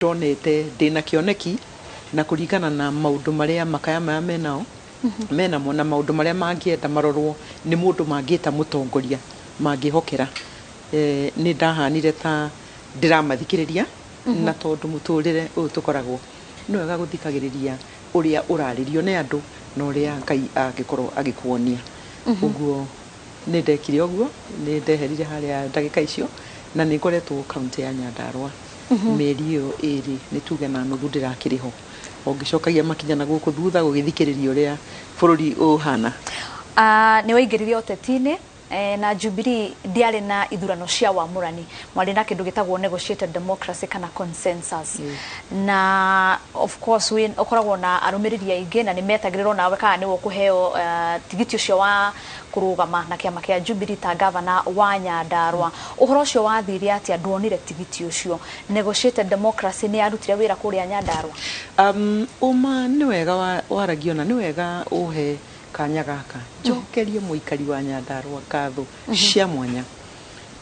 Ndonete ndĩna kĩoneki na kũringana na maũndũ marĩa makaya maya menao menamo na maũndũ marĩa mangĩenda marorwo nĩ mũndũ mangĩta mũtongoria mangĩhokera. Nĩ ndahanire ta ndĩramathikĩrĩria, na tondũ mũtũrĩre ũyũ tũkoragwo nĩ wega gũthikagĩrĩria ũrĩa ũrarĩrio nĩ andũ na ũrĩa Ngai angĩkorwo agĩkuonia. Ũguo nĩ ndekire ũguo, nĩ ndeherire harĩa ndagĩka icio, na nĩ ngoretwo kaunti ya Nyandarua mĩeri ĩyo 2 nĩ tuge na nuthu ndĩrakĩrĩ ho, o ngĩcokagia makinya na gũkũ thutha gũgĩthikĩrĩria ũrĩa bũrũri ũhana. Nĩ waingĩrire ũteti-inĩ na Jubilee ndiarĩ na ithurano cia wamũrani, mwarĩ na kĩndũ gĩtagwo negotiated democracy kana consensus. Na of course ũkoragwo na arũmĩrĩri aingĩ na nĩ metagĩrĩrwo nawe kana nĩwe ũkũheo tigiti ũcio wa kũrũgama na kĩama kĩa Jubilee ta gavana wa Nyandarua. Ũhoro ũcio wathire atĩa? Nduonire tigiti ũcio? Negotiated democracy nĩ yarutire wĩra kũrĩa Nyandarua? Ũma nĩ wega waragio na nĩ wega ũhe kanya gaka njokerie mũikari wa Nyandarua ngatho cia mwanya,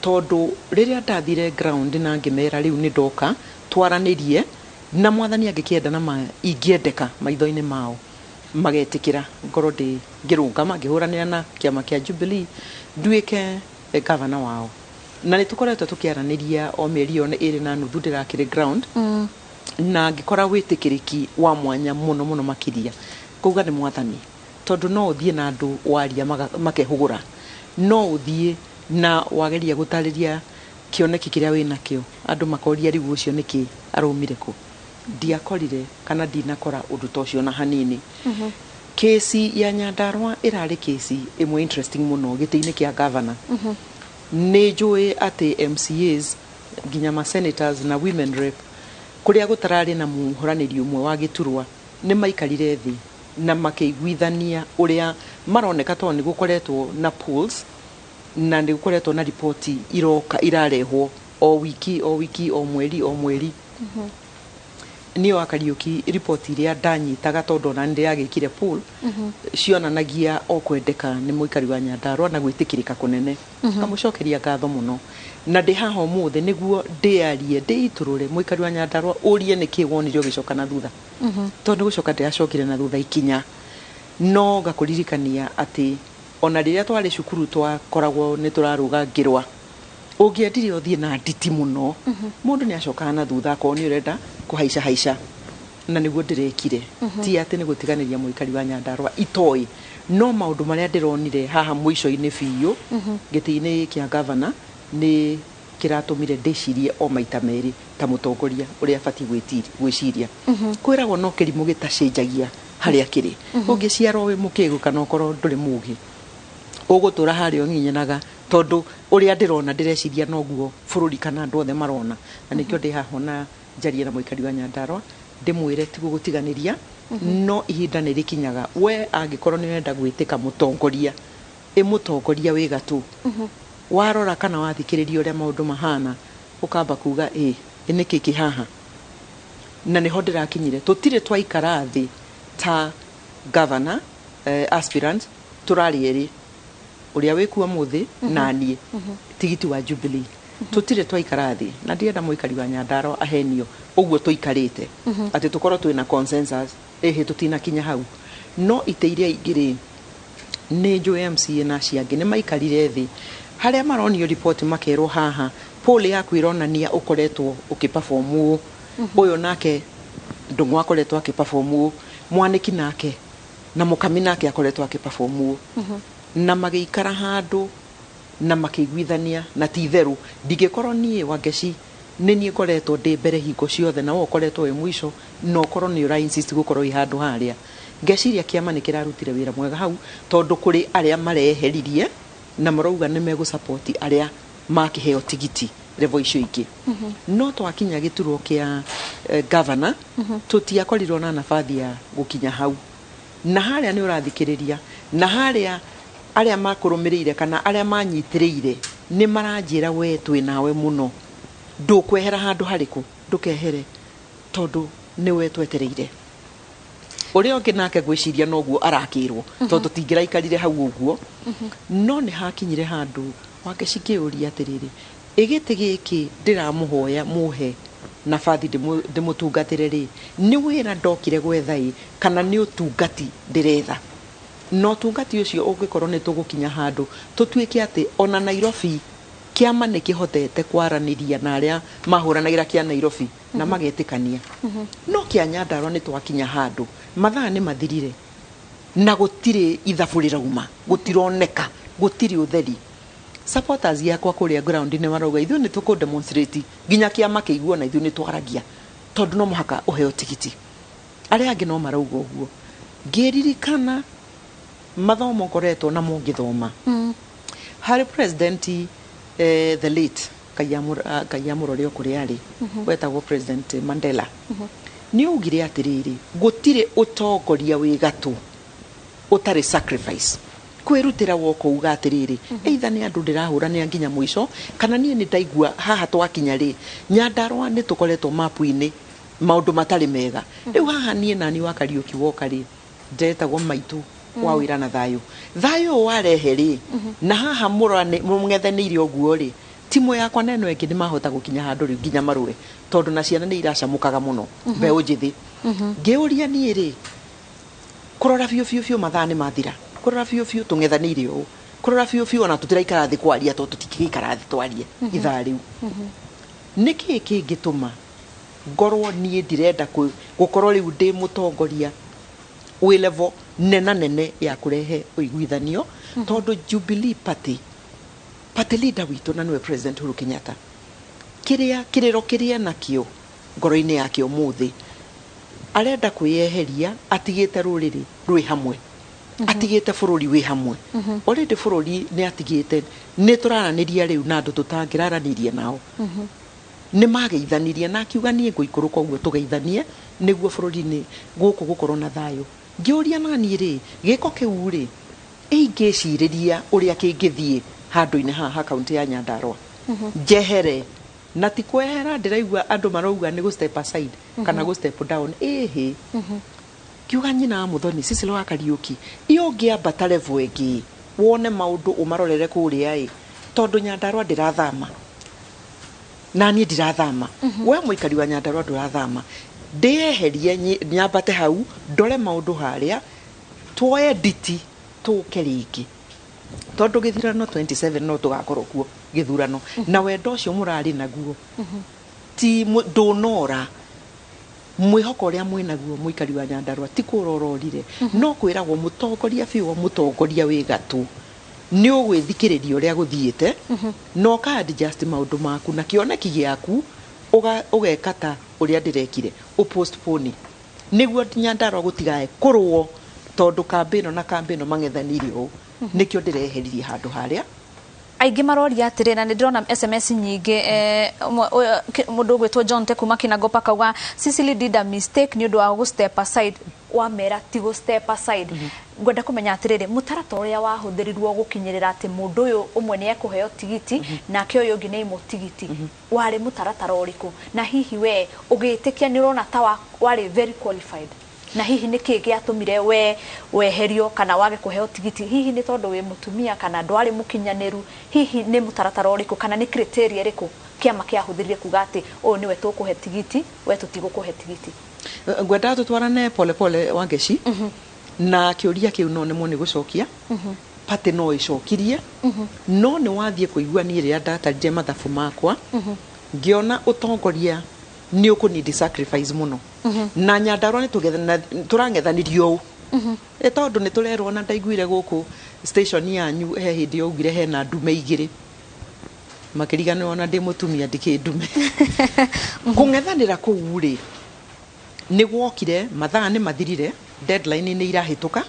tondũ rĩrĩa ndathire ground na ngĩmera rĩu nĩ ndoka twaranĩrie na mwathani angĩkĩenda na ingĩendeka maitho-inĩ mao magetĩkĩra ngorwo ndĩ ngĩrũgama ngĩhũranĩra na kĩama kĩa Jubilee nduĩke gavana wao. Na nĩ tũkoretwo tũkĩaranĩria o mĩeri ĩyo 2 na nuthu ndĩrakĩrĩ ground, na ngĩkora wĩtĩkĩrĩki wa mwanya mũno mũno makĩria. Ngauga nĩ mwathani, tondũ no ũthiĩ na andũ waria makehũgũra, no ũthiĩ na wageria gũtarĩria kĩoneki kĩrĩa wĩnakĩo andũ makoria rĩu ũcio nĩkĩ araumire kũ. Ndiakorire kana ndinakora ũndũ ta ũcio na hanini. Kesi ya Nyandarua ĩrarĩ kesi ĩmwe interesting mũno gĩtĩ-inĩ kĩa gavana. Nĩ njũĩ atĩ MCAs nginya ma senators na women rep kũrĩa gũtararĩ na mũhũranĩri ũmwe wa gĩturwa nĩ maikarire thĩ na makĩiguithania ũrĩa maroneka, tondũ nĩ gũkoretwo na polls na nĩ gũkoretwo na riboti iroka irarehwo o wiki o wiki, o mweri o mweri. Niĩ wa Kariũki, riboti iria ndanyitaga, tondũ ona nĩ ndĩragĩkire poll, cionanagia o kwendeka nĩ mũikari wa Nyandarua na gwĩtĩkĩrĩka kũnene. Ngamũcokeria ngatho mũno, na ndĩ haha ũmũthĩ nĩguo ndĩarie ndĩitũrũre mũikari wa Nyandarua ũrie nĩkĩ wonire ũgĩcoka na thutha, tondũ nĩ gũcoka ndĩracokire na thutha ikinya. No ngakũririkania atĩ ona rĩrĩa twarĩ cukuru twakoragwo nĩ tũrarũga ngĩrwa, ũngĩendire ũthiĩ na nditi mũno, mũndũ nĩ acokaga na thutha akorwo nĩ ũrenda kũhaica haica, na nĩguo ndĩrekire. Ti atĩ nĩ gũtiganĩria mũikari wa Nyandarua itoĩ, no maũndũ marĩa ndĩronire haha mũico-inĩ biũ gĩtĩ-inĩ kĩa gavana nĩ kĩratũmire ndĩcirie o maita merĩ ta mũtongoria ũrĩa abatiĩ gwĩciria. Kwĩragwo no kĩrimũ gĩtacenjagia harĩa kĩrĩ. Ũngĩciarwo wĩ mũkĩgu kana ũkorwo ndũrĩ mũgĩ, ũgũtũra harĩa ũnginyanaga, tondũ ũrĩa ndĩrona ndĩreciria noguo bũrũri kana andũ othe marona. Na nĩkĩo ndĩ haha ona njarie na mũikari wa Nyandarua ndĩmwĩre ti gũgũtiganĩria, no ihinda nĩ rĩkinyaga we angĩkorwo nĩ ũrenda gwĩtĩka mũtongoria, ĩ mũtongoria wĩ gatũ, warora kana wathikĩrĩria ũrĩa maũndũ mahana, ũkamba kuga ĩ nĩkĩ kĩ haha. Na nĩho ndĩrakinyire. Tũtirĩ twaikara thĩ ta governor aspirant, tũrarĩ erĩ, ũrĩa wĩkuo mũthĩ na niĩ, tigiti wa Jubilee. Tũtirĩ twaikara thĩ, na ndirenda mũikari wa Nyandarua ahenio ũguo tũikarĩte atĩ tũkorwo twĩna consensus. Ĩhĩ, tũtinakinya hau. No itĩ iria ingĩ rĩ, nĩ njũĩ MCA na acio angĩ nĩ maikarire thĩ harĩa maronio riboti makerwo haha poll yaku ĩronania ũkoretwo ũkĩperform ũũ, ũyũ nake Ndung'u akoretwo akĩperform ũũ, Mwanĩki nake na Mũkami nake akoretwo akĩperform ũũ, na magĩikara handũ na makĩiguithania. Na ti itherũ ndingĩkorwo niĩ Wangeci nĩ niĩ ngoretwo ndĩ mbere hingo ciothe na we ũkoretwo wĩ mũico, na ũkorwo nĩ ũra insist gũkorwo wĩ handũ harĩa. Ngeciria kĩama nĩ kĩrarutire wĩra mwega hau, tondũ kũrĩ arĩa mareheririe na marauga nĩ megũ arĩa makĩheo tigiti level icio ingĩ. No twakinya gĩturwa kĩa governor, tũtiakorirwo na nabathi ya gũkinya hau. Na harĩa nĩ ũrathikĩrĩria na harĩa arĩa makũrũmĩrĩire kana arĩa manyitĩrĩire nĩ maranjĩra we twĩ nawe mũno, ndũkwehera handũ harĩkũ, ndũkehere, tondũ nĩwe twetereire. Ũrĩa ũngĩ nake ngwĩciria noguo arakĩrwo, tondũ tũtingĩraikarire hau ũguo. No nĩ hakinyire handũ Wangeci ngĩũria atĩrĩrĩ, ĩ gĩtĩ gĩkĩ ndĩramũhoya mũhe nabathi ndĩmũtungatĩre rĩ, nĩ wĩra ndokire gwetha ĩ kana nĩ ũtungati ndĩretha? Na ũtungati ũcio ũngĩkorwo nĩ tũgũkinya handũ tũtuĩke atĩ ona Nairobi kĩama nĩ kĩhotete kwaranĩria na arĩa mahũranagĩra kĩa Nairobi na magetĩkania, no kĩa Nyandarua nĩ twakinya handũ mathaa nĩ mathirire na gũtirĩ ithabu rĩrauma, gũtironeka, gũtirĩ ũtheri. Supporters yakwa kũrĩa ground nĩ marauga ithuĩ nĩ tũkũ demonstrate nginya kĩama kĩiguo na ithuĩ nĩ twaragia, tondũ no mũhaka ũheo tigiti. Arĩa angĩ no marauga ũguo. Ngĩririkana mathomo ngoretwo namo ngĩthoma harĩ president, the late Ngai amũrore o kũrĩa arĩ, wetagwo President Mandela, nĩ augire atĩrĩrĩ, gũtirĩ ũtongoria wĩ gatũ ũtarĩ sacrifice. Kwĩrutĩra woka uga atĩrĩrĩ, either nĩ andũ ndĩrahũranĩra nginya mũico kana niĩ nĩ ndaigua haha twakinya rĩ, Nyandarua nĩ tũkoretwo mapu-inĩ maũndũ matarĩ mega. Rĩu haha niĩ nani wa Kariũki woka rĩ, ndetagwo maitũ wa wĩra na thayũ. Thayũ ũyũ warehe rĩ, na haha mũng'ethanĩire ũguo rĩ, timu yakwa na ĩno ĩngĩ nĩ mahota gũkinya handũ rĩu nginya marũe, tondũ na ciana nĩ iracamũkaga mũno, mbeũ njĩthĩ. Ngĩũria niĩ rĩ, kũrora biũ biũ biũ mathaa nĩ mathira, kũrora biũ biũ tũng'ethanĩire ũũ, kũrora biũ biũ ona tũtiraikara thĩ kwaria, tondũ tũtingĩgĩikara thĩ twarie ithaa rĩu. Nĩkĩĩ kĩngĩtũma ngorwo niĩ ndirenda gũkorwo rĩu ndĩ mũtongoria wĩ level nena nene ya kũrehe ũiguithanio, tondũ Jubilee Party, party leader witũ na nĩwe President Uhuru Kenyatta, kĩrĩa kĩrĩro kĩrĩa nakĩo ngoro-inĩ yake ũmũthĩ, arenda kwĩyeheria atigĩte rũrĩrĩ rwĩ hamwe, atigĩte bũrũri wĩ hamwe. Already bũrũri nĩ atigĩte, nĩ tũraranĩria rĩu na andũ tũtangĩraranĩria nao. Nĩ mageithanirie na akiuga niĩ ngũikũrũka ũguo tũgeithanie nĩguo bũrũri-inĩ gũkũ gũkorwo na thayũ. Ngĩũria naniĩ rĩ, gĩko kĩu rĩ, ingĩcirĩria ũrĩa kĩngĩthiĩ handũ-inĩ haha ha kaunti ya Nyandarua, njehere na ti kwehera ndĩraigua andũ marauga nĩ gũ step aside kana gũ step down, ĩhĩ. Kiuga nyina wa Muthoni Cecily wa Kariũki, iyo ũngĩambata level ĩngĩ wone maũndũ ũmarorere kũrĩa ĩ, tondũ Nyandarua ndĩrathama na niĩ ndirathama, we mũikari wa Nyandarua ndũrathama, ndĩyeherie nyambate hau ndore maũndũ harĩa, tuoye nditi tũke rĩngĩ, tondũ gĩthurano 27 no tũgakorwo kuo gĩthurano, na wendo ũcio mũrarĩ naguo ti ndũnora. Mwĩhoko ũrĩa mwĩnaguo mũikari wa Nyandarua ti kũrororire, no kwĩragwo mũtongoria biũ, mũtongoria wĩ gatũ nĩ ũgwĩthikĩrĩria ũrĩa gũthiĩte na ũka adjust maũndũ maku na kĩoneki gĩaku ũgeka ta ũrĩa ndĩrekire, ũpostpone nĩguo Nyandarua gũtigae kũrũo, tondũ kambĩ ĩno na kambĩ ĩno mang'ethanĩire ũũ, nĩkĩo ndĩreheririe handũ harĩa. Aingĩ maroria atĩrĩ, na nĩ ndĩrona SMS nyingĩ, mũndũ ũgwĩtwo John Te kuma Kinagopa akauga Cecily did a mistake nĩ ũndũ wa gũ step aside. Wamera ti gũ step aside. Ngwenda kũmenya atĩrĩrĩ, mũtaratara ũrĩa wahũthĩrirwo gũkinyĩrĩra atĩ mũndũ ũyũ ũmwe nĩ ekũheo tigiti nake ũyũ ũngĩ nĩ aimwo tigiti, warĩ mũtaratara ũrĩkũ? Na hihi we ũgĩtĩkia nĩ ũrona ta warĩ very qualified? Na hihi nĩ kĩĩ gĩatũmire we weherio kana wage kũheo tigiti? Hihi nĩ tondũ wĩ mũtumia kana ndwarĩ mũkinyanĩru? Hihi nĩ mũtaratara ũrĩkũ kana nĩ criteria ĩrĩkũ kĩama kĩahũthĩrire kuga atĩ ũyũ nĩwe tũkũhe tigiti, we tũtigũkũhe tigiti? Ngwendaga tũtwarane pole pole Wangeci, na kĩũria kĩu no nemwo nĩ gũcokia, party no ĩcokirie, no nĩ wathiĩ kũigua niĩ rĩrĩa ndatarire mathabu makwa, ngĩona ũtongoria nĩ ũkũnidi sacrifice mũno, na Nyandarua nĩ tũrang'ethanĩrio ũũ, tondũ nĩ tũrerwo, na ndaiguire gũkũ station yanyu he hĩndĩ yaugire hena ndume igĩrĩ, makĩriganĩrwo na ndĩ mũtumia ndikĩ ndume. Kũng'ethanĩra kũu rĩ, nĩ gwokire mathaa nĩ mathirire, deadline nĩ irahĩtũka,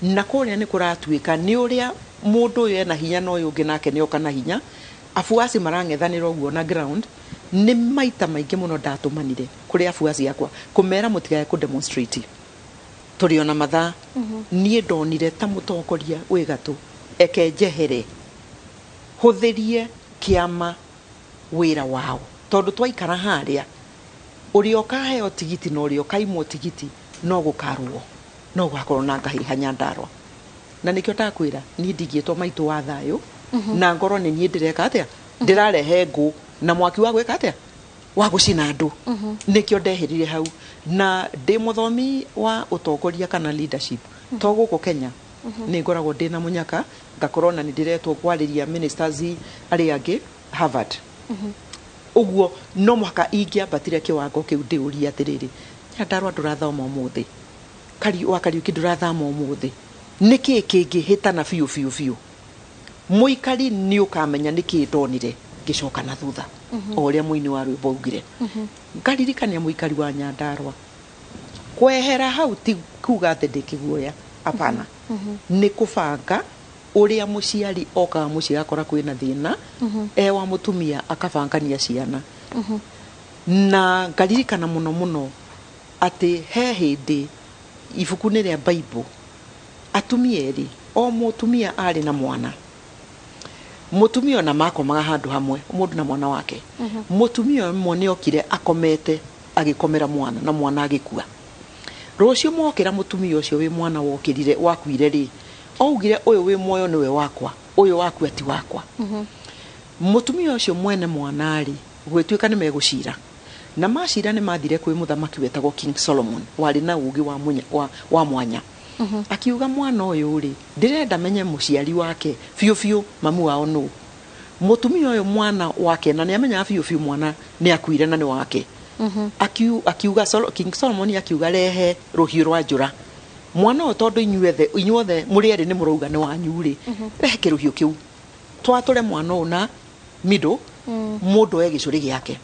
na kũrĩa nĩ kũratuĩka nĩ ũrĩa mũndũ ũyũ ena hinya na ũyũ ũngĩ nake nĩ oka na hinya, afuasi marang'ethanĩra ũguo na ground. Nĩ maita maingĩ mũno ndatũmanire kũrĩ afuasi akwa kũmera mũtigae kũ demonstrate, tũrĩ ona mathaa. Niĩ ndonire ta mũtongoria wĩ gatũ, eke njehere hũthĩrie kĩama wĩra wao, tondũ twaikara harĩa ũrĩa ũkaheo tigiti na ũrĩa ũkaimwo tigiti no gũkarũo, no gũgakorwo na ngahĩha Nyandarua. Na nĩkĩo ndakwĩra niĩ ndingĩtwo maitũ wa thayũ na ngorwo nĩ niĩ ndĩreka atĩa, ndĩrarehe ngũ na mwaki wa gwĩka atĩa, Wa gũcina andũ nĩkĩo ndehĩrire hau na ndĩ mũthomi wa ũtongoria kana leadership to gũkũ Kenya nĩ ngoragwo ndĩ na mũnyaka ngakorwo na nĩ ndĩretwo kwarĩria ministers arĩa angĩ Harvard. Ũguo no mũhaka ingĩambatire kĩwango kĩu ndĩũrie atĩrĩrĩ, Nyandarua ndũrathoma ũmũthĩ, wa Kariuki ndũrathama ũmũthĩ, nĩkĩĩ kĩngĩhĩtana biũ biũ biũ? Mũikari nĩ ũkamenya nĩkĩĩ ndonire ngĩcoka na thutha o ũrĩa mũini wa rwĩmbo augire. Ngaririkania mũikari wa Nyandarua kwehera hau ti kuga atĩ ndĩ kĩguoya, hapana, nĩ kũbanga ũrĩa mũciari okaga mũciĩ agakora kwĩna thĩna e wa mũtumia akabangania ciana. Na ngaririkana mũno mũno atĩ he hĩndĩ ibuku-inĩ rĩa Bible atumia erĩ, o mũtumia arĩ na mwana, mũtumia ona makomaga handũ hamwe mũndũ na mwana wake. Mũtumia ũmwe nĩ okire akomete agĩkomera mwana na mwana agĩkua. Rũciũ mokĩra mũtumia ũcio wĩ mwana wokĩrire wakuire rĩ, augire ũyũ wĩ muoyo nĩwe wakwa, ũyũ wakua ti wakwa. Mũtumia ũcio mwene mwana rĩ, gũgĩtuĩka nĩ megũcira na macira nĩ mathire kwĩ mũthamaki wetagwo King Solomon warĩ na ũgĩ wa mwanya. Akiuga mwana ũyũ rĩ, ndĩrenda menye mũciari wake biũ biũ, mamu wao nũ. Mũtumia ũyũ mwana wake na nĩ amenyaga biũ biũ mwana nĩ akuire na nĩ wake. Akiuga King Solomon akiuga rehe rũhiũ rwa njora mwana ũyũ tondũ inyuothe mũrĩ erĩ nĩ mũrauga nĩ wanyu rĩ, rehe kĩrũhiũ kĩu twatũre mwana ũyũ na middle mũndũ oe gĩcũrĩ gĩake.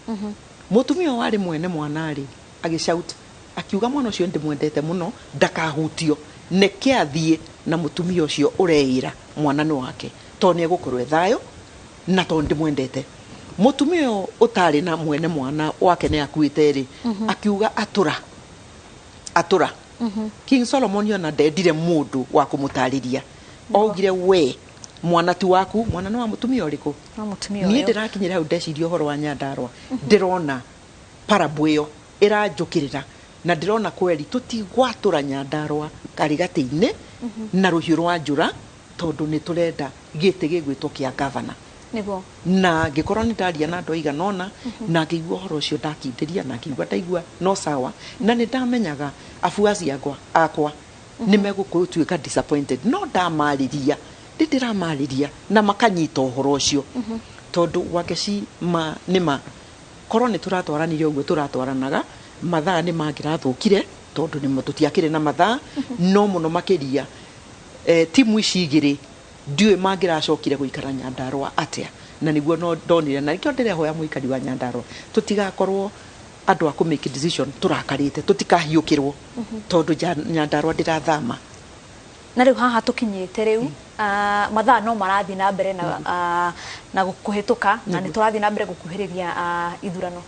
Mũtumia ũyũ warĩ mwene mwana rĩ, agĩshout akiuga mwana ũcio ndĩmwendete mũno ndakahutio, neke athiĩ na mũtumia ũcio ũreĩra mwana nĩ wake tondũ nĩ egũkorwo e thayũ na tondũ ndĩmwendete. Mũtumia ũyũ ũtarĩ na mwene mwana wake nĩ akuĩte rĩ, akiuga atũra atũra. King Solomon ona ndendire mũndũ wa kũmũtarĩria, augire we mwana ti waku, mwana nĩ wa mũtumia ũrĩkũ? Wa mũtumia Niĩ ũyũ. Ndĩrakinyĩra hau ndeciria ũhoro wa Nyandarua, ndĩrona parable ĩyo ĩranjũkĩrĩra na ndĩrona kweri tũtigwatũra Nyandarua karĩgatĩ-inĩ na rũhiũ rwa njora tondũ nĩ tũrenda gĩtĩ gĩgwĩtwo kĩa gavana. Nĩguo. Na ngĩkorwo nĩ ndaria na andũ aigana ũna na ngĩigua ũhoro ũcio ndakindĩria na ngĩigua ndaigua no sawa na nĩ ndamenyaga afuasi akwa nĩ megũtuĩka disappointed no ndamarĩria ndĩramarĩria na makanyita ũhoro ũcio tondũ Wangeci ma nĩ ma korwo nĩ tũratwaranire ũguo tũratwaranaga mathaa nĩ mangĩrathũkire tondũ nĩ tũtiakĩrĩ na mathaa no mũno makĩria timu ici igĩrĩ ndiũĩ mangĩracokire gũikara Nyandarua atĩa na nĩguo no ndonire na nĩkĩo ndĩrehoya mũikari wa Nyandarua tũtigakorwo andũ a kũ make decision tũrakarĩte tũtikahiũkĩrwo tondũ Nyandarua ndĩrathama. Na rĩu haha tũkinyĩte rĩu mathaa no marathiĩ na mbere na kũhĩtũka na nĩ tũrathiĩ na mbere gũkuhĩrĩria ithurano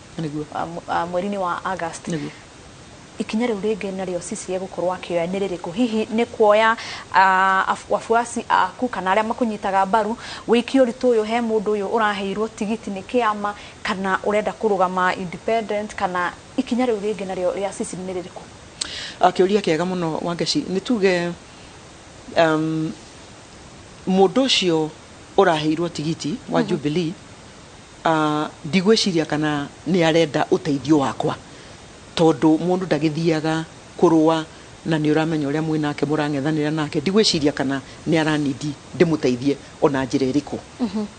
mweri-inĩ wa August. Ikinya rĩu rĩngĩ narĩo CCA gũkorwo akĩoya nĩ rĩrĩkũ? Hihi nĩ kuoya wafuasi aku kana arĩa makũnyitaga mbaru wĩikie ũritũ ũyũ he mũndũ ũyũ ũraheirwo tigiti nĩ kĩama kana ũrenda kũrũgama independent kana ikinya rĩu rĩngĩ narĩo rĩa CCA nĩ rĩrĩkũ? Kĩũria kĩega mũno Wangeci, nĩ tuge mũndũ ũcio ũraheirwo tigiti wa Jubilee ndigwĩciria kana nĩ arenda ũteithio wakwa tondũ mũndũ ndagĩthiaga kũrũa na nĩ ũramenya ũrĩa mwĩ nake mũrang'ethanĩra nake, ndigwĩciria kana nĩ aranindi ndĩmũteithie ona njĩra ĩrĩkũ.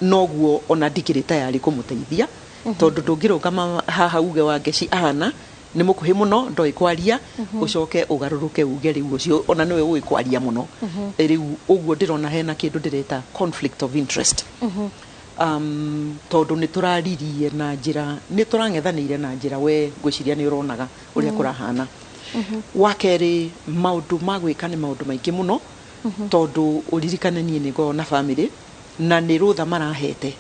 Noguo ona ndikĩrĩ tayari kũmũteithia tondũ ndũngĩrũgama haha uge Wangeci ahana nĩ mũkuhĩ mũno ndoĩ kwaria ũcoke ũgarũrũke uge rĩu ũcio ona nĩwe ũĩ kwaria mũno. Rĩu ũguo ndĩrona hena kĩndũ ndĩreta conflict of interest. Tondũ nĩ tũraririe na njĩra nĩ tũrang'ethanĩire na njĩra we ngwĩciria nĩ ũronaga ũrĩa kũrahana. Wa kerĩ maũndũ ma gwĩka nĩ maũndũ maingĩ mũno tondũ ũririkane niĩ nĩ ngoragwo na family na nĩ rũtha marahete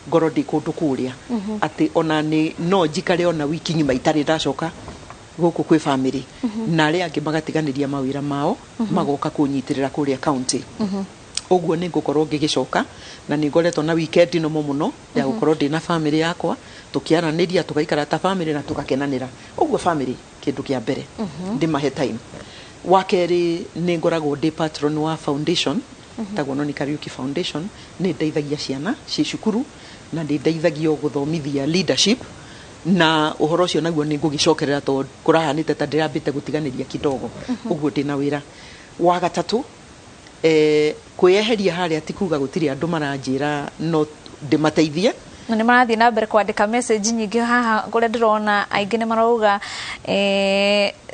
ngorwo ndĩ kũndũ kũrĩa atĩ ona nĩ no njikare ona wiki ng'ima itarĩ ndacoka gũkũ kwĩ family na arĩa angĩ magatiganĩria mawĩra mao magoka kũnyitĩrĩra kũrĩa county. Ũguo nĩ ngũkorwo ngĩgĩcoka na nĩ ngoretwo na weekend nomo mũno ya gũkorwo ndĩ na family yakwa tũkĩaranĩria tũgaikara ta family na tũgakenanĩra. Ũguo family kĩndũ kĩa mbere ndĩmahe time. Wa kerĩ nĩ ngoragwo ndĩ patron wa foundation tagwo Noni Kariuki Foundation, nĩ ndeithagia ciana ciĩ cukuru na nĩ ndeithagio gũthomithia leadership Na ũhoro ũcio naguo nĩ ngũgĩcokerera tondũ kũrahanĩte ta ndĩrambĩte gũtiganĩria kidogo. Ũguo ndĩna wĩra wa gatatũ. Kwĩyeheria harĩa ti kuga gũtirĩ andũ maranjĩra no ndĩmateithie. Na nĩ marathiĩ na mbere kwandĩka message nyingĩ haha kũrĩa ndĩrona aingĩ nĩ marauga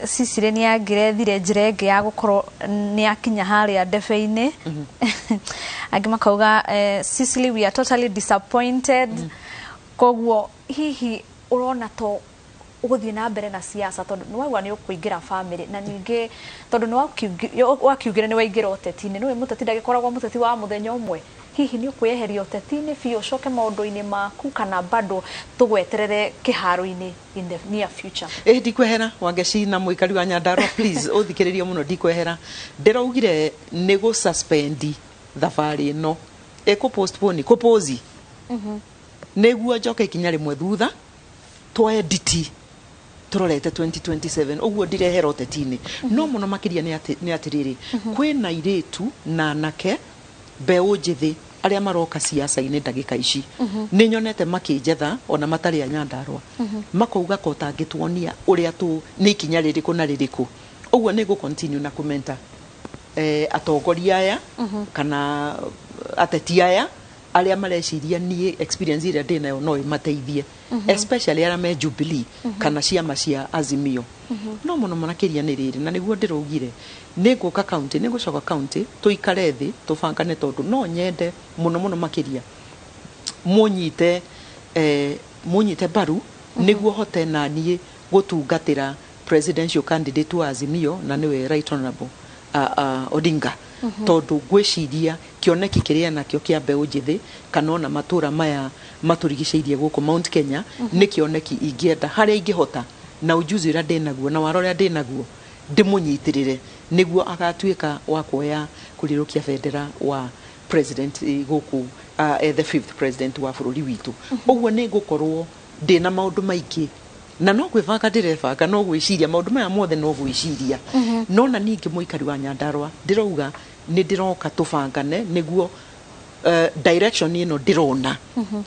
Cecily nĩ angĩrethire njĩra ĩngĩ ya gũkorwo nĩ akinya harĩa ndebe-inĩ. Angĩ makauga Cecily, we are totally disappointed. Koguo hihi ũrona to ũgũthiĩ na mbere na siasa, tondũ nĩ waigua nĩ ũkũingĩra family, na ningĩ tondũ nĩ wakiugire nĩ waingĩra ũteti-inĩ, nĩũĩ mũteti ndagĩkoragwo mũteti wa mũthenya ũmwe, hihi nĩ ũkwĩyeheria ũteti-inĩ biũ ũcoke maũndũ-inĩ maku, kana bado tũgweterere kĩharo-inĩ in the near future? Ĩ, ndikwehera. Wangeci na mũikari wa Nyandarua, please ũthikĩrĩrie mũno, ndikwehera. Ndĩraugire nĩ gũ suspend thabarĩ ĩno, ĩkũ postpone, kũ pause, nĩguo njoke ikinya rĩmwe thutha twoe nditi tũrorete 2027. Ũguo ndirehera ũteti-inĩ, no mũno makĩria nĩ atĩrĩrĩ, kwĩna airĩtu na anake mbeũ njĩthĩ arĩa maroka ciaca-inĩ ndagĩka ici. Nĩ nyonete makĩnjetha ona matarĩ a Nyandarua, makauga ko ũtangĩtuonia ũrĩa tu nĩ ikinya rĩrĩkũ na rĩrĩkũ. Ũguo nĩ ngũ continue na kũmenta atongoria aya kana ateti aya arĩa mareciria niĩ experience ĩrĩa ndĩ nayo no ĩmateithie, especially arĩa me Jubilee kana ciama cia Azimio. No mũno makĩria nĩ rĩrĩ, na nĩguo ndĩraugire nĩ ngũka county, nĩ ngũcoka county, tũikare thĩ tũbangane, tondũ no nyende mũno mũno makĩria mũnyite mbaru nĩguo hote na niĩ gũtungatĩra presidential candidate wa Azimio, na nĩwe Right Honorable Odinga, tondũ ngwĩciria kĩoneki kĩrĩa nakĩo kĩa mbeũ njĩthĩ kana ona matũra maya matũrigicĩirie gũkũ Mount Kenya nĩ kĩoneki ingĩenda harĩa ingĩhota na ujuzi ũrĩa ndĩnaguo na wara ũrĩa ndĩnaguo ndĩmũnyitĩrĩre nĩguo agatuĩka wa kuoya kũrirũkia bendera wa president gũkũ, the fifth president wa bũrũri witũ. Ũguo nĩ ngũkorwo ndĩna maũndũ maingĩ na no gwĩbanga ndĩrebanga, no gwĩciria maũndũ maya mothe, no gwĩciria. No na ningĩ mũikari wa Nyandarua, ndĩrauga nĩ ndĩroka tũbangane nĩguo direction ĩno ndĩrona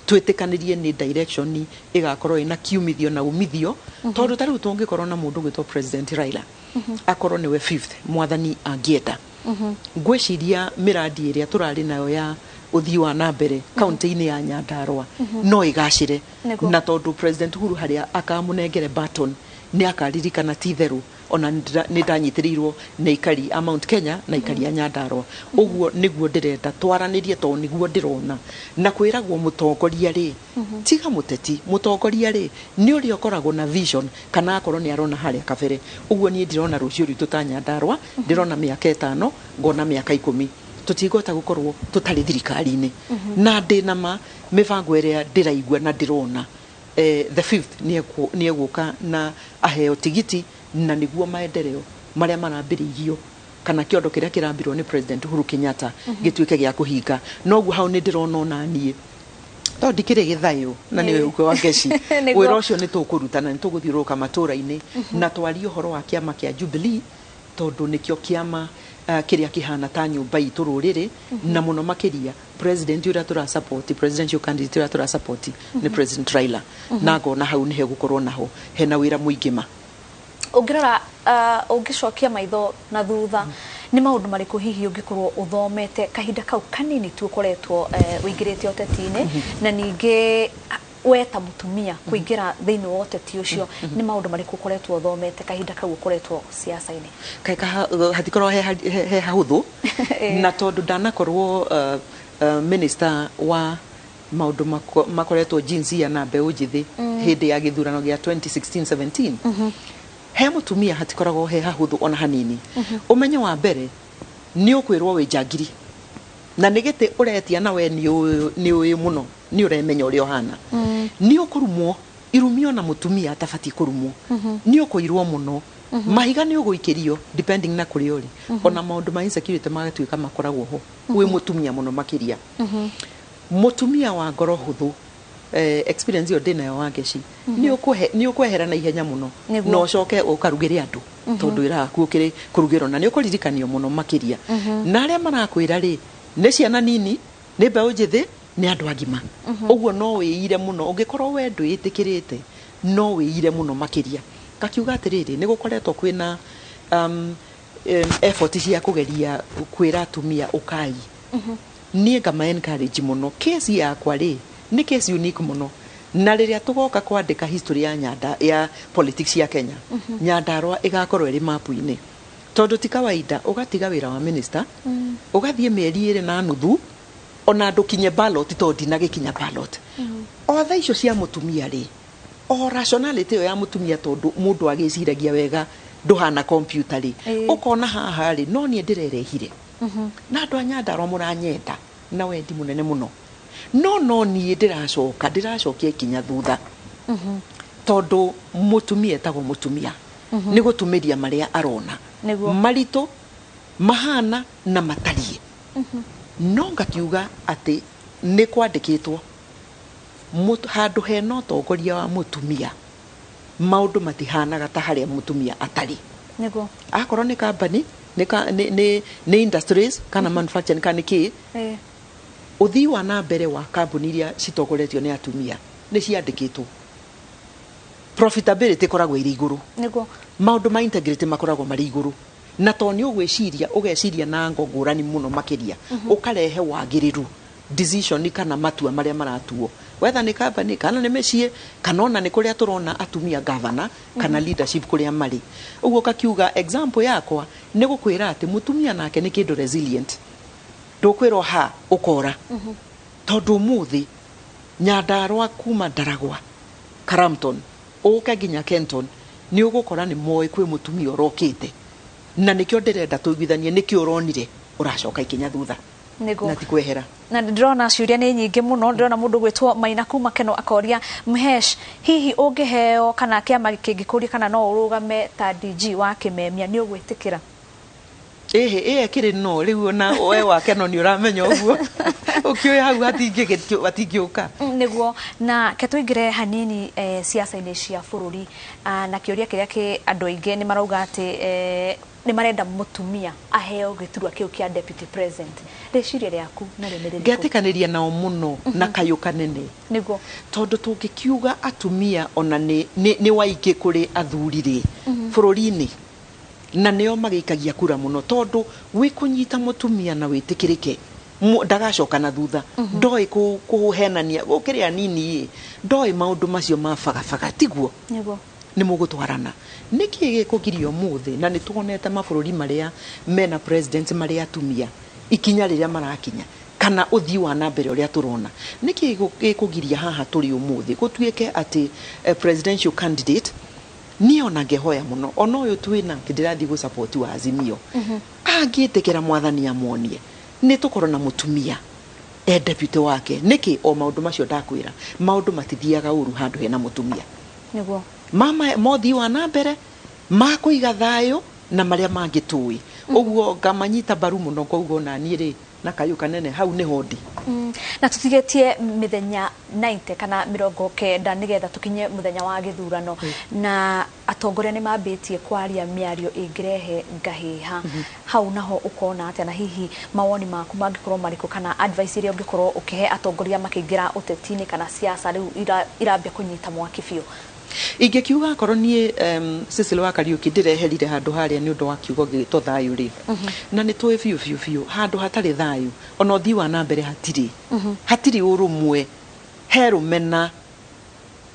twĩtĩkanĩrie nĩ direction ĩgakorwo ĩna kiumithio na umithio, tondũ ta rĩu tũngĩkorwo na mũndũ gwĩtwo President Raila akorwo nĩwe fifth, mwathani angĩenda, ngwĩciria mĩrandi ĩrĩa tũrarĩ nayo ya ũthii wa na mbere kaunti-inĩ ya Nyandarua no ĩgacĩre. Na tondũ President Uhuru harĩa akamũnengere baton nĩ akaririkana ti itherũ ona nĩ ndanyitĩrĩirwo nĩ aikari a Mount Kenya na aikari a Nyandarua. Ũguo nĩguo ndĩrenda twaranĩrie, tondũ nĩguo ndĩrona na kwĩragwo mũtongoria rĩ, tiga mũteti, mũtongoria rĩ, nĩ ũrĩa ũkoragwo na vision kana akorwo nĩ arona harĩa kabere. Ũguo niĩ ndirona rũciũ rwitũ ta Nyandarua, ndĩrona mĩaka 5, ngona mĩaka 10 tũtigũhota gũkorwo tũtarĩ thirikari-inĩ, na ndĩna ma mĩbango ĩrĩa ndĩraigua na ndĩrona the fifth nĩ egũka na aheo tigiti, na nĩguo maendeleo marĩa marambĩrĩirio kana kĩondo kĩrĩa kĩrambirwo nĩ President Uhuru Kenyatta gĩtuĩke gĩa kũhinga. Noguo hau nĩ ndĩrona ona niĩ tondũ ndikĩrĩ gĩthayũ na nĩ ũkwe wa Ngeci, wĩra ũcio nĩ tũkũruta na nĩ tũgũthiũrũrũka matũra-inĩ na twarie ũhoro wa kĩama kĩa Jubilee, tondũ nĩkĩo kĩama kĩrĩa kĩhana ta nyũmba itũ rũrĩrĩ, na mũno makĩria president ũrĩa tũra support, presidential candidate ũrĩa tũra support nĩ President Raila, na ngona hau nĩhe gũkorwo naho hena wĩra mũingĩ ma. Ũngĩrora, ũngĩcokia maitho na thutha, nĩ maũndũ marĩkũ hihi ũngĩkorwo ũthomete kahinda kau kanini tu ũkoretwo ũingĩrĩte ũteti-inĩ, na ningĩ we ta mũtumia kũingĩra thĩinĩ wa ũteti ũcio, nĩ maũndũ marĩkũ ũkoretwo ũthomete kahinda kau ũkoretwo siasa-inĩ? Hatikorwo he hahũthũ, na tondũ ndanakorwo minister wa maũndũ makoretwo jinsia na mbeũ njĩthĩ hĩndĩ ya gĩthurano gĩa 2016-17, he mũtumia hatikoragwo he hahũthũ ona hanini. Ũmenyo wa mbere nĩ ũkwĩrwo wĩ njangiri na nĩ gĩtĩ ũretia, na we nĩ ũĩ mũno, nĩ ũremenya ũrĩa ũhana. Nĩ ũkũrumwo irumio na mũtumia atabatiĩ kũrumwo, nĩ ũkũirwo mũno mahiga, nĩ ũgũikĩrio depending na kũrĩa ũrĩ. Ona maũndũ ma insecurity magatuĩka makoragwo ho wĩ mũtumia mũno makĩria, mũtumia wa ngoro hũthũ. Experience ĩyo ndĩnayo wa Ngeci, nĩ ũkwehera na ihenya mũno na ũcoke ũkarugĩre andũ, tondũ wĩra waku ũkĩrĩ kũrugĩrwo, na nĩ ũkũririkanio mũno makĩria na arĩa marakwĩra rĩ nĩ ciana nini, nĩ mbeũ njĩthĩ, nĩ andũ agima. Ũguo no wĩire mũno ũngĩkorwo we ndwĩtĩkĩrĩte No wĩire mũno makĩria. Ngakiuga atĩrĩrĩ, nĩ gũkoretwo kwĩna effort cia kũgeria kwĩra atumia ũkai. Niĩ ngama encourage mũno. Case yakwa rĩ, nĩ case unique mũno, na rĩrĩa tũgoka kwandĩka history ya Nyanda, ya politics ya Kenya, Nyandarua ĩgakorwo ĩrĩ mapu-inĩ, tondũ ti kawaida ũgatiga wĩra wa minister, ũgathiĩ mĩeri 2.5, ona ndũkinye ballot, tondũ ndinagĩkinya ballot. O thaa icio cia mũtumia rĩ, o rationality ĩyo ya mũtumia, tondũ mũndũ agĩciragia wega, ndũhana computer rĩ, ũkona haha rĩ, no niĩ ndĩrerehire na andũ a Nyandarua mũranyenda na wendi mũnene mũno, no niĩ ndĩracoka, ndĩracokia ikinya thutha, tondũ mũtumia etagwo mũtumia nĩ gũtumĩria marĩa arona maritũ mahana na matariĩ. No ngakiuga atĩ nĩ kwandĩkĩtwo handũ hena ũtongoria wa mũtumia, maũndũ matihanaga ta harĩa mũtumia atarĩ. Akorwo nĩ company, nĩ industries kana manufacturing kana nĩ kĩ, ũthii wa na mbere wa kambuni iria citongoretio nĩ atumia nĩ ciandĩkĩtwo, profitability ĩkoragwo ĩrĩ igũrũ, maũndũ ma integrity makoragwo marĩ igũrũ, na to nĩ ũgwĩciria, ũgeciria na ngo ngũrani mũno makĩria, ũkarehe wagĩrĩru decision kana matua marĩa maratuo, whether nĩ company kana nĩ mĩciĩ, kana ona nĩ kũrĩa tũrona atumia governor kana leadership kũrĩa marĩ. Ũguo kakiuga example yakwa nĩ gũkwĩra atĩ mũtumia nake nĩ kĩndũ resilient, ndũkwĩrwo ha ũkora, tondũ ũmũthĩ Nyandarua kuma Ndaragwa, Karamton, ũke nginya Kenton, nĩ ũgũkora nĩ moĩ kwĩ mũtumia ũrokĩte, na nĩkĩo ndĩrenda tũiguithanie, nĩkĩo ũronire ũracoka ikinya thutha na ti kwehera. Na ndĩrona ciũria nĩ nyingĩ mũno. Ndĩrona mũndũ gwĩtwo Maina kuma Keno akoria, Mhesh, hihi ũngĩheo kana kĩama kĩngĩkũria kana no ũrũgame ta DG wa Kĩmemia, nĩ ũgwĩtĩkĩra? Ĩhĩ, ĩĩ, ĩkĩrĩ no rĩu ona we wa Keno nĩ ũramenya ũguo ũkĩũĩ hau hatingĩũka. Nĩguo. Na ke tũingĩre hanini ciaca-inĩ cia bũrũri. Na kĩũria kĩrĩa kĩ andũ aingĩ nĩ marauga atĩ nĩ marenda mũtumia aheo gĩturwa kĩu kĩa deputy president. Rĩciria rĩaku narĩo nĩ rĩrĩkũ? Ngetĩkanĩria nao mũno na kayũ kanene, tondũ tũngĩkiuga atumia ona nĩ waingĩ kũrĩ athuri rĩ bũrũri-inĩ, na nĩo magĩikagia kura mũno, tondũ wĩ kũnyita mũtumia na wĩtĩkĩrĩke, ndagacoka na thutha, ndoĩ kũhenania gũkĩrĩ anini ĩ, ndoĩ maũndũ macio ma bagabaga, tiguo? Nĩguo. Nĩ mũgũtwarana nĩkĩ gĩkũgiria ũmũthĩ? Na nĩ tuonete mabũrũri marĩa mena president marĩ atumia, ikinya rĩrĩa marakinya kana ũthii wa na mbere ũrĩa tũrona, nĩkĩ gĩkũgiria haha tũrĩ ũmũthĩ gũtuĩke atĩ presidential candidate? Niĩ ona ngehoya mũno, ona ũyũ twĩ nake ndĩrathiĩ gũ wa Azimio, angĩtĩkĩra mwathani amuonie nĩ tũkorwo na mũtumia e deputy wake. Nĩkĩ? O maũndũ macio ndakwĩra, maũndũ matithiaga ũru handũ hena mũtumia. Mama mothii wa na mbere makũiga thayũ na marĩa mangĩ tũĩ ũguo, ngamanyita mbaru mũno. Koguo naniĩ rĩ, na kayũ kanene, hau nĩho ndĩ. Na tũtigĩtie mĩthenya 90 kana 90 nĩgetha tũkinye mũthenya wa gĩthurano, na atongoria nĩ mambĩtie kwaria mĩario ĩngĩrehe ngahĩha. Hau naho ũkona atĩa, na hihi mawoni maku mangĩkorwo marĩkũ, kana advice ĩrĩa ũngĩkorwo ũkĩhe atongoria makĩingĩra ũteti-inĩ kana siasa rĩu irambia kũnyita mwaki biũ? Ingĩkiuga akorwo niĩ Cecily wa Kariuki ndĩreherire handũ harĩa nĩ ũndũ wa kiugo gĩgĩtwo thayũ rĩ, na nĩ tũĩ biũ biũ biũ handũ hatarĩ thayũ ona ũthii wa na mbere hatirĩ, hatirĩ ũrũmwe, he rũmena.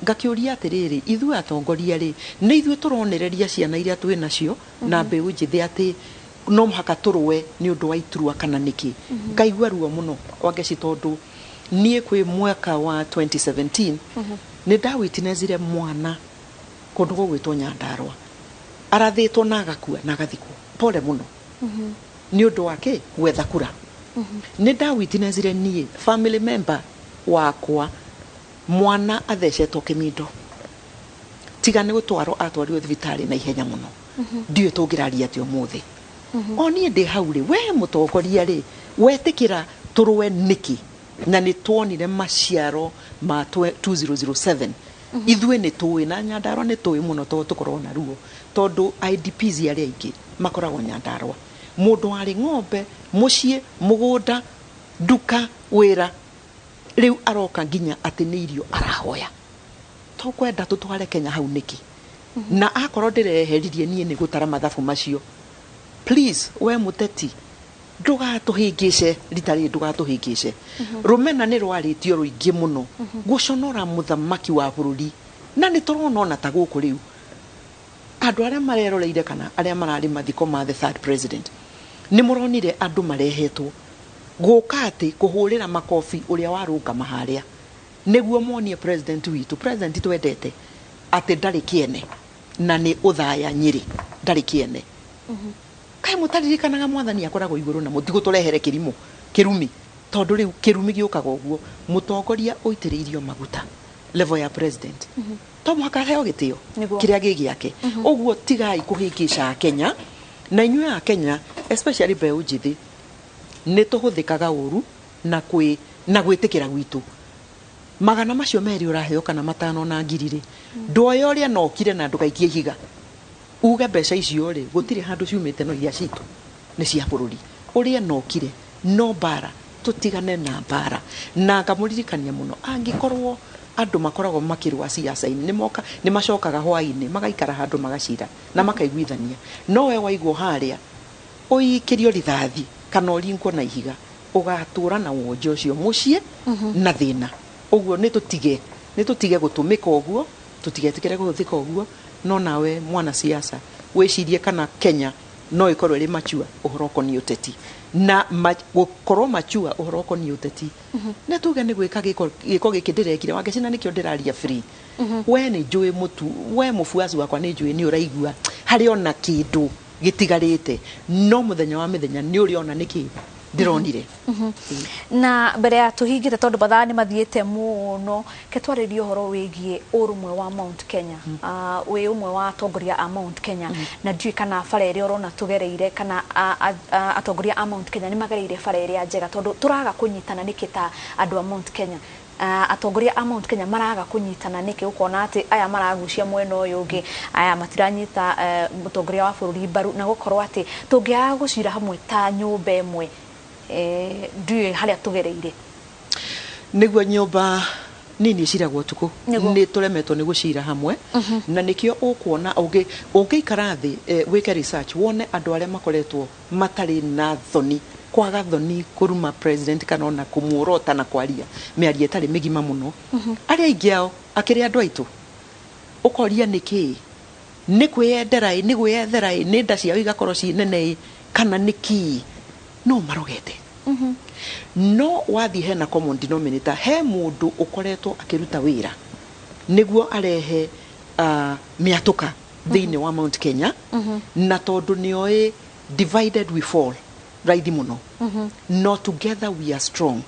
Ngakĩũria atĩrĩrĩ, ithuĩ atongoria rĩ, nĩ ithuĩ tũronereria ciana iria twĩ nacio na mbeũ njĩthĩ atĩ no mũhaka tũrũe nĩ ũndũ wa iturwa kana nĩkĩ? Ngaigua ruo mũno, Wangeci, tondũ niĩ kwĩ mwaka wa 2017 nĩ ndawitnessire mwana kũndũ gũgwĩtwo Nyandarua arathĩtwo na agakua na agathikwo pole mũno nĩ ũndũ wa kĩ? Gwetha kura. Nĩ ndawitnessire niĩ family member wakwa, mwana athecetwo kĩmindo, tiga nĩ gũtwarwo atwarirwo thibitarĩ na ihenya mũno, ndiũĩ tũngĩraria atĩ ũmũthĩ. O niĩ ndĩ hau rĩ, we mũtongoria rĩ, wetĩkĩra tũrũe nĩkĩ? Na nĩ tuonire maciaro ma 2007. Ithuĩ nĩ tũĩ na Nyandarua nĩ tũĩ mũno, tondũ tũkoragwo na ruo, tondũ IDPs arĩa aingĩ makoragwo Nyandarua. Mũndũ warĩ ng'ombe mũciĩ, mũgũnda, nduka, wĩra, rĩu aroka nginya atĩ nĩ irio arahoya. Tũkwenda tũtware Kenya hau nĩkĩ? Na akorwo ndĩreheririe niĩ nĩ gũtara mathabu macio, please, we mũteti, ndũgatũhĩngĩce rita rĩrĩ, ndũgatũhĩngĩce. Rũmena nĩ rwarĩtio rũingĩ mũno gũconora mũthamaki wa bũrũri, na nĩ tũrona ona ta gũkũ rĩu andũ arĩa mareroreire kana arĩa mararĩ mathiko ma the third president, nĩ mũronire andũ marehetwo gũka atĩ kũhũrĩra makobi ũrĩa warũngama harĩa nĩguo monie president witũ, president twendete, atĩ ndarĩ kĩene na nĩ ũthaya Nyĩrĩ, ndarĩ kĩene. Kaĩ mũtaririkanaga mwathani akoragwo igũrũ na mũtigũtũrehere kĩrimũ kĩrumi, tondũ rĩu kĩrumi gĩũkaga ũguo. Mũtongoria ũitĩrĩirio maguta level ya president to mũhaka aheo gĩtĩo kĩrĩa gĩ gĩake. Ũguo tigai kũhĩngĩca Akenya, na inyuĩ Akenya, especially mbeũ njĩthĩ, nĩ tũhũthĩkaga ũru na kwĩ na gwĩtĩkĩra gwitũ. Magana macio merĩ ũraheo kana 5 na 1000 rĩ, ndwoya ũrĩa nokire na ndũgaikie ihiga uge mbeca icio rĩ gũtirĩ handũ ciumĩte, no iria citũ nĩ cia bũrũri ũrĩa nokire. No mbara, tũtigane na mbara. Na ngamũririkania mũno, angĩkorwo andũ makoragwo makĩrũa ciaca-inĩ, nĩ moka nĩ macokaga hwaĩ-inĩ magaikara handũ magacira na makaiguithania. No we waigwo harĩa ũikĩrio rithathi kana ũringwo na ihiga, ũgatũra na wonje ũcio mũciĩ na thĩna. Ũguo nĩ tũtige gũtũmĩka ũguo, tũtigetĩkĩre kũhũthĩka ũguo. No nawe mwana siasa wĩcirie kana Kenya no ĩkorwo ĩrĩ mature ũhoro ũkoniĩ ũteti, na gũkorwo mature ũhoro ũkoniĩ ũteti nĩ tuge nĩ gwĩka gĩko gĩkĩ ndĩrekire Wangecina, nĩkĩo ndĩraria free. We nĩ njũĩ mũtu, we mũbuaci wakwa, nĩ njũĩ nĩ ũraigua harĩ ona kĩndũ gĩtigarĩte, no mũthenya wa mĩthenya nĩ ũrĩona nĩkĩ ndĩronire. Na mbere ya tũhingĩte, tondũ mathaa nĩ mathiĩte mũno, ke twarĩrie ũhoro wĩgiĩ ũrũmwe wa Mount Kenya. Wĩ ũmwe wa atongoria a Mount Kenya, na ndiũĩ kana bara ĩrĩa ũrona tũgereire kana atongoria a Mount Kenya nĩ magereire bara ĩrĩa njega, tondũ tũraga kũnyitana nĩkĩ ta andũ a Mount Kenya? Atongoria a Mount Kenya maraga kũnyitana nĩkĩ? Ũkona atĩ aya maragucia mwena ũyũ ũngĩ, aya matiranyita mũtongoria wa bũrũri mbaru, na gũkorwo atĩ tũngĩaga gũcira hamwe ta nyũmba ĩmwe, ndiũĩ harĩa tũgereire. Nĩguo nyũmba nini iciragwo ũtukũ. Nĩ tũremetwo nĩ gũcira hamwe, na nĩkĩo ũkuona ũngĩikara thĩ wĩke research wone andũ arĩa makoretwo matarĩ na thoni, kwaga thoni kũruma president kana ona kũmuorota na kwaria mĩario ĩtarĩ mĩgima mũno, arĩa aingĩ ao akĩrĩ andũ aitũ. Ũkoria nĩkĩ? Nĩ kwĩyendera ĩ, nĩ gwĩyethera ĩ, nĩ nda ciao igakorwo ciĩ nene ĩ, kana nĩ kĩ? No marogete. No wathiĩ hena common denominator, he mũndũ ũkoretwo akĩruta wĩra nĩguo arehe mĩatũka thĩinĩ wa Mount Kenya, na tondũ nĩoĩ divided we fall raithi mũno, no together we are strong.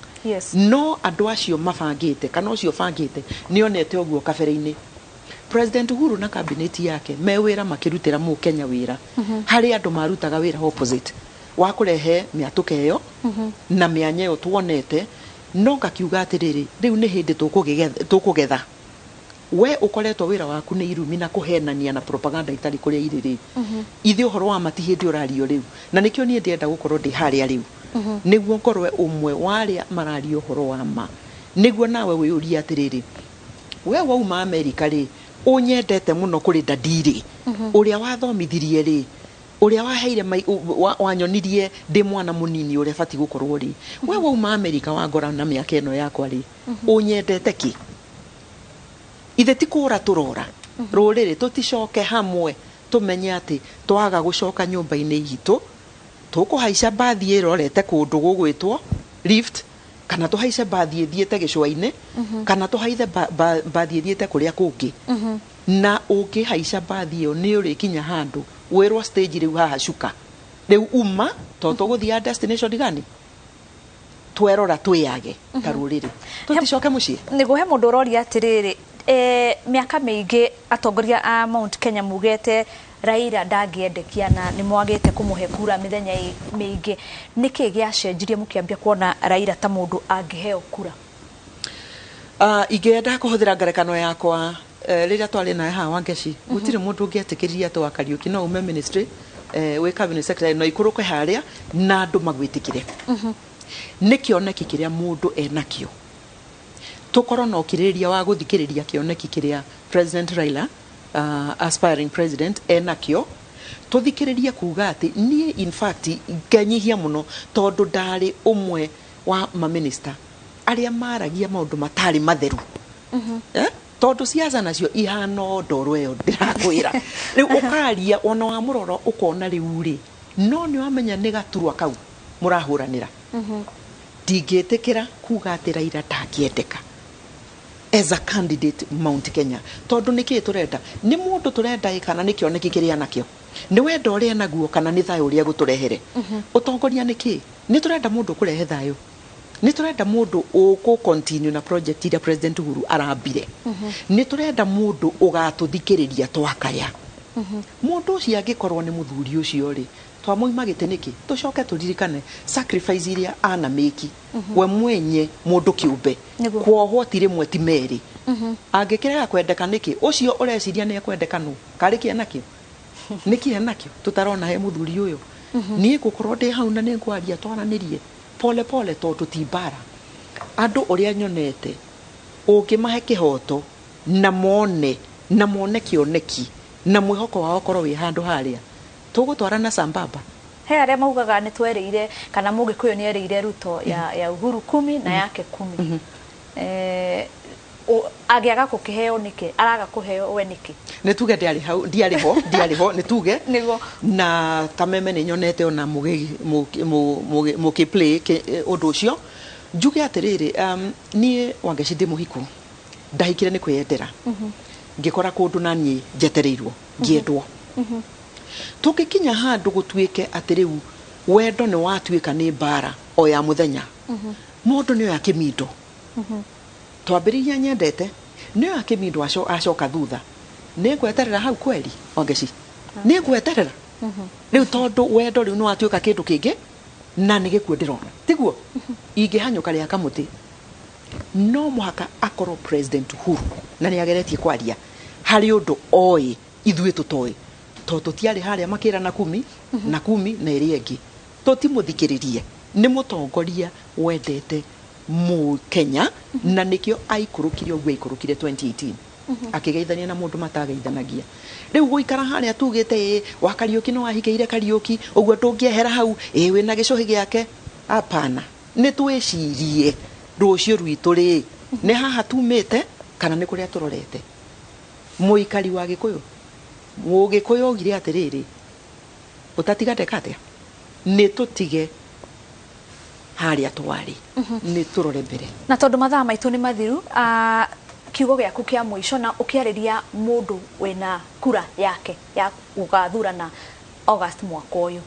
No andũ acio mabangĩte kana ũcio ũbangĩte nĩonete ũguo kabere-inĩ President Uhuru na kabineti yake me wĩra makĩrutĩra mũkenya wĩra, harĩ andũ marutaga wĩra opposite wa kũrehe mĩatũka ĩyo na mĩanya ĩyo tuonete. No ngakiuga atĩrĩrĩ, rĩu nĩ hĩndĩ tũkũgetha. We ũkoretwo wĩra waku nĩ irumi na kũhenania na propaganda itarĩ kũrĩa irĩ rĩ, ithe ũhoro wa mati hĩndĩ ũrario rĩu, na nĩkĩo niĩ ndĩrenda gũkorwo ndĩ harĩa rĩu nĩguo ngorwe ũmwe wa arĩa mararia ũhoro wa ma, nĩguo nawe wĩyũrie atĩrĩrĩ, we wauma Amerika rĩ, ũnyendete mũno kũrĩ dadi rĩ, ũrĩa wathomithirie rĩ, ũrĩa waheire wanyonirie ndĩ mwana mũnini ũrĩa batiĩ gũkorwo rĩ, we wauma Amerika wangora na mĩaka ĩno yakwa rĩ, ũnyendete kĩ? Ithe ti kũra tũrora rũrĩrĩ, tũticoke hamwe tũmenye atĩ twaga gũcoka nyũmba-inĩ itũ tũkũhaica mbathi ĩrorete kũndũ gũgwĩtwo lift, kana tũhaice mbathi ĩthiĩte gĩcũa-inĩ, kana tũhaithe mbathi ĩthiĩte kũrĩa kũngĩ. Na ũngĩhaica mbathi ĩyo nĩ ũrĩkinya handũ wĩrwo stage rĩu haha cuka rĩu uma, tondũ tũgũthiaga destination gani? Twerora twĩyage ta rũrĩrĩ, tũticoke mũciĩ. Nĩguo he mũndũ ũroria atĩrĩrĩ, mĩaka mĩingĩ atongoria a Mount Kenya mugĩte Raila ndangĩendekia na nĩ mwagĩte kũmũhe kura mĩthenya mĩingĩ. Nĩkĩ gĩacenjirie mũkĩambia kuona Raila ta mũndũ angĩheo kura? Ingĩenda kũhũthĩra ngerekano yakwa, rĩrĩa twarĩ nawe haha Wangeci, gũtirĩ mũndũ ũngĩetĩkĩririe atĩ wa Kariũki no ume ministry, wĩ cabinet secretary, no ikũrũke harĩa na andũ magwĩtĩkĩre. Nĩ kĩoneki kĩrĩa mũndũ enakĩo. Tũkorwo na ũkirĩrĩria wa gũthikĩrĩria kĩoneki kĩrĩa President Raila, aspiring president, enakĩo. Tũthikĩrĩrie kuga atĩ niĩ in fact ngenyihia mũno, tondũ ndarĩ ũmwe wa maminista arĩa maragia maũndũ matarĩ matheru, eh? Tondũ ciaca nacio ihana o ndoro ĩyo ndĩrakwĩra. Rĩu ũkaria ona wamũrora ũkona rĩu rĩ, no nĩ wamenya nĩ gaturwa kau mũrahũranĩra. Ndingĩtĩkĩra kuga atĩ Raila ndangĩendeka as a candidate Mount Kenya, tondũ nĩkĩĩ tũrenda? Nĩ mũndũ tũrenda ĩ, kana nĩ kĩoneki kĩrĩa nakĩo? Nĩ wendo ũrĩa naguo, kana nĩ thayũ ũrĩa gũtũrehere? Ũtongoria nĩ kĩ? Nĩ tũrenda mũndũ ũkũrehe thayũ, nĩ tũrenda mũndũ ũkũ continue na project iria President Uhuru arambire, nĩ tũrenda mũndũ ũgatũthikĩrĩria twakaya. Mũndũ ũcio angĩkorwo nĩ mũthuri ũcio rĩ, twamũima gĩtĩ nĩkĩ? Tũcoke tũririkane sacrifice iria anamĩki we mwenye mũndũ kĩũmbe. Kuohwo ti rĩmwe ti merĩ. Angĩkĩrega kwendeka nĩkĩ? Ũcio ũreciria nĩ ekwendeka nũ? Karĩ kĩe nakĩo? Nĩ kĩe nakĩo tũtarona he mũthuri ũyũ? Niĩ ngũkorwo ndĩ hau na nĩ ngwaria, twaranĩrie pole pole, tondũ ti mbara. Andũ ũrĩa nyonete, ũngĩmahe kĩhoto na mone, na mone kĩoneki na mwĩhoko wao ũkorwo wĩ handũ harĩa tũgũtwarana sambamba. He arĩa maugaga nĩ twerĩire, kana Mũgĩkũyũ nĩ erĩire Ruto ya Uhuru kumi na yake kumi. Angĩaga gũkĩheo nĩkĩ? Araga kũheo we nĩkĩ? Nĩ tuge ndiarĩ hau, ndiarĩ ho, ndiarĩ ho, nĩ tuge. Na kameme nĩ nyonete ona mũgĩ play ũndũ ũcio. Njuge atĩrĩrĩ, niĩ Wangeci ndĩ mũhiku, ndahikire nĩ kwĩyendera, ngĩkora kũndũ na niĩ njetereirwo ngĩendwo. Tũngĩkinya handũ gũtuĩke atĩ rĩu wendo nĩ watuĩka nĩ mbara o ya mũthenya, mũndũ nĩ oya kĩmindo, twambĩrĩria nyendete, nĩ oya kĩmindo acoka thutha, nĩ ngweterera hau kweri, Wangeci, nĩ ngweterera rĩu, tondũ wendo rĩu nĩ watuĩka kĩndũ kĩngĩ na nĩ gĩkuũ ndĩrona tiguo ingĩhanyũka rĩa kamũtĩ. No mũhaka akorwo President Uhuru na nĩ ageretie kwaria harĩ ũndũ oĩ ithuĩ tũtoĩ, tondũ tũtiarĩ harĩa makĩrana kumi na kumi na ĩrĩa ĩngĩ. Tũtimũthikĩrĩrie, nĩ mũtongoria wendete Mũkenya, na nĩkĩo aikũrũkire ũguo aikũrũkire 2018 akĩgeithania na mũndũ matageithanagia. Rĩu gũikara harĩa tugĩte ĩ wa Kariũki no ahikĩire Kariũki ũguo, ndũngĩehera hau ĩ wĩna gĩcũhĩ gĩake, hapana. Nĩ twĩcirie rũciũ rwitũ rĩ, nĩ haha tumĩte kana nĩ kũrĩa tũrorete? Mũikari wa Gĩkũyũ, Mũgĩkũyũ augire atĩrĩrĩ, ũtatiga ndeka atĩa? Nĩ tũtige harĩa twarĩ, nĩ tũrore mbere. Na tondũ mathaa maitũ nĩ mathiru, kiugo gĩaku kĩa mũico na ũkĩarĩria mũndũ wĩna kura yake ya gũgathurana August mwaka ũyũ,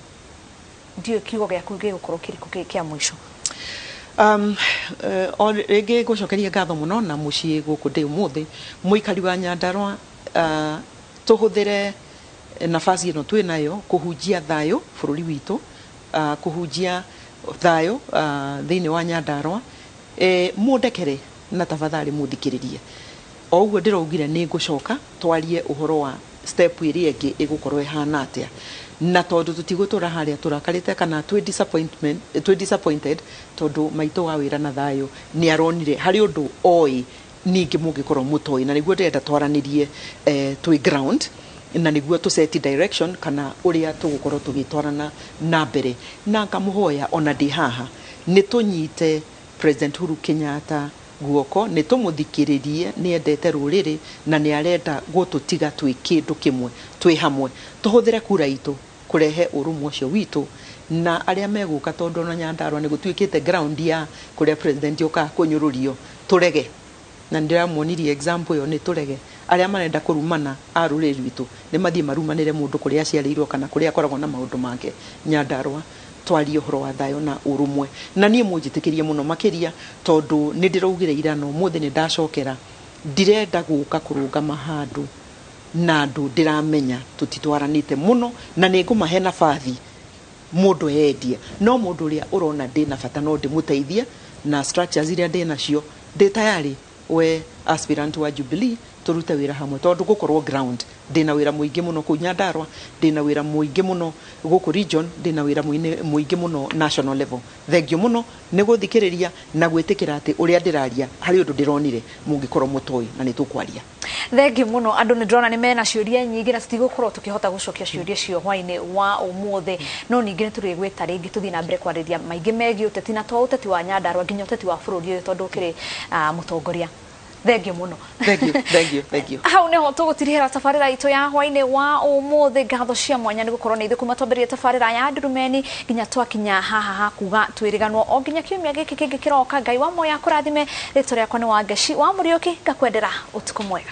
ndiũĩ kiugo gĩaku gĩgũkorwo kĩrĩkũ kĩa mũico. O rĩngĩ ngũcokeria ngatho mũno na mũciĩ gũkũ ndĩ ũmũthĩ. Mũikari wa Nyandarua, tũhũthĩre nafasi ĩno twĩ nayo kũhunjia thayũ bũrũri witũ, kũhunjia thayũ thĩinĩ wa Nyandarua. Mũndekere na tafadhali mũthikĩrĩrie o ũguo ndĩraugire, nĩ ngũcoka twarie ũhoro wa step ĩrĩa ĩngĩ ĩgũkorwo ĩhana atĩa, na tondũ tũtigũtũra harĩa tũrakarĩte kana twĩ disappointment, twĩ disappointed, tondũ maitũ wa wĩra na thayũ nĩ aronire harĩ ũndũ oĩ ningĩ mũngĩkorwo mũtoĩ, na nĩguo ndĩrenda twaranĩrie twĩ ground, na nĩguo tũ set direction kana ũrĩa tũgũkorwo tũgĩtwarana na mbere. Na ngamũhoya ona ndĩ haha, nĩ tũnyite President Uhuru Kenyatta guoko, nĩ tũmũthikĩrĩrie. Nĩ endete rũrĩrĩ na nĩ arenda gũtũtiga twĩ kĩndũ kĩmwe, twĩ hamwe. Tũhũthĩre kura itũ kũrehe ũrũmwe ũcio witũ na arĩa megũka, tondũ ona Nyandarua nĩ gũtuĩkĩte ground ya kũrĩa president okaga kũnyũrũrio. Tũrege, na nĩndĩramuonirie example ĩyo, nĩ tũrege arĩa marenda kũrumana a rũrĩrĩ rwitũ. Nĩ mathiĩ marumanĩre mũndũ kũrĩa aciarĩirwo kana kũrĩa akoragwo na maũndũ make. Nyandarua twarie ũhoro wa thayũ na ũrũmwe, na niĩ mũnjĩtĩkĩrie mũno makĩria, tondũ nĩ ndĩraugire ira na ũmũthĩ nĩ ndacokera, ndirenda gũka kũrũgama handũ na andũ ndĩramenya tũtitwaranĩte mũno, na nĩ ngũmahe nabathi mũndũ endie, no mũndũ ũrĩa ũrona ndĩna bata no ndĩmũteithie na structures iria ndĩ nacio, ndĩ tayari we aspirant wa Jubilee, tũrute wĩra hamwe, tondũ gũkorwo ground ndĩna wĩra mũingĩ mũno kũu Nyandarua, ndĩna wĩra mũingĩ mũno gũkũ region, ndĩna wĩra mũingĩ mũno national level. Thengiũ mũno nĩ gũthikĩrĩria na gwĩtĩkĩra atĩ ũrĩa ndĩraria harĩ ũndũ ndĩronire mũngĩkorwo mũtoĩ, na nĩ tũkwaria. Thengiũ mũno. Andũ nĩ ndĩrona nĩ mena ciũria nyingĩ na tũtigũkorwo tũkĩhota gũcokia ciũria cio hwaĩ-inĩ wa ũmũthĩ, no ningĩ nĩ tũrĩgwĩta rĩngĩ tũthiĩ na mbere kwarĩria maingĩ megiĩ ũteti, na to ũteti wa Nyandarua, nginya ũteti wa bũrũri ũyũ, tondũ ũkĩrĩ mũtongoria. Thengiũ mũno. Thank you, thank you, thank you. Hau niho tũgũtirihĩra tabarĩra itũ ya hwaĩ-inĩ wa ũmũthĩ. Ngatho cia mwanya nĩ gũkorwo nĩ ithuĩ kuma twambĩrĩria tabarĩra ya Ndurumeni nginya twakinya haha hakuga twĩrĩganwo o nginya kiumia gĩkĩ kĩngĩ kĩroka. Ngai wa moya akũrathime. Rĩtwa rĩakwa nĩ Wangeci wa Mũriũki, ngakwendera ũtukũ mwega.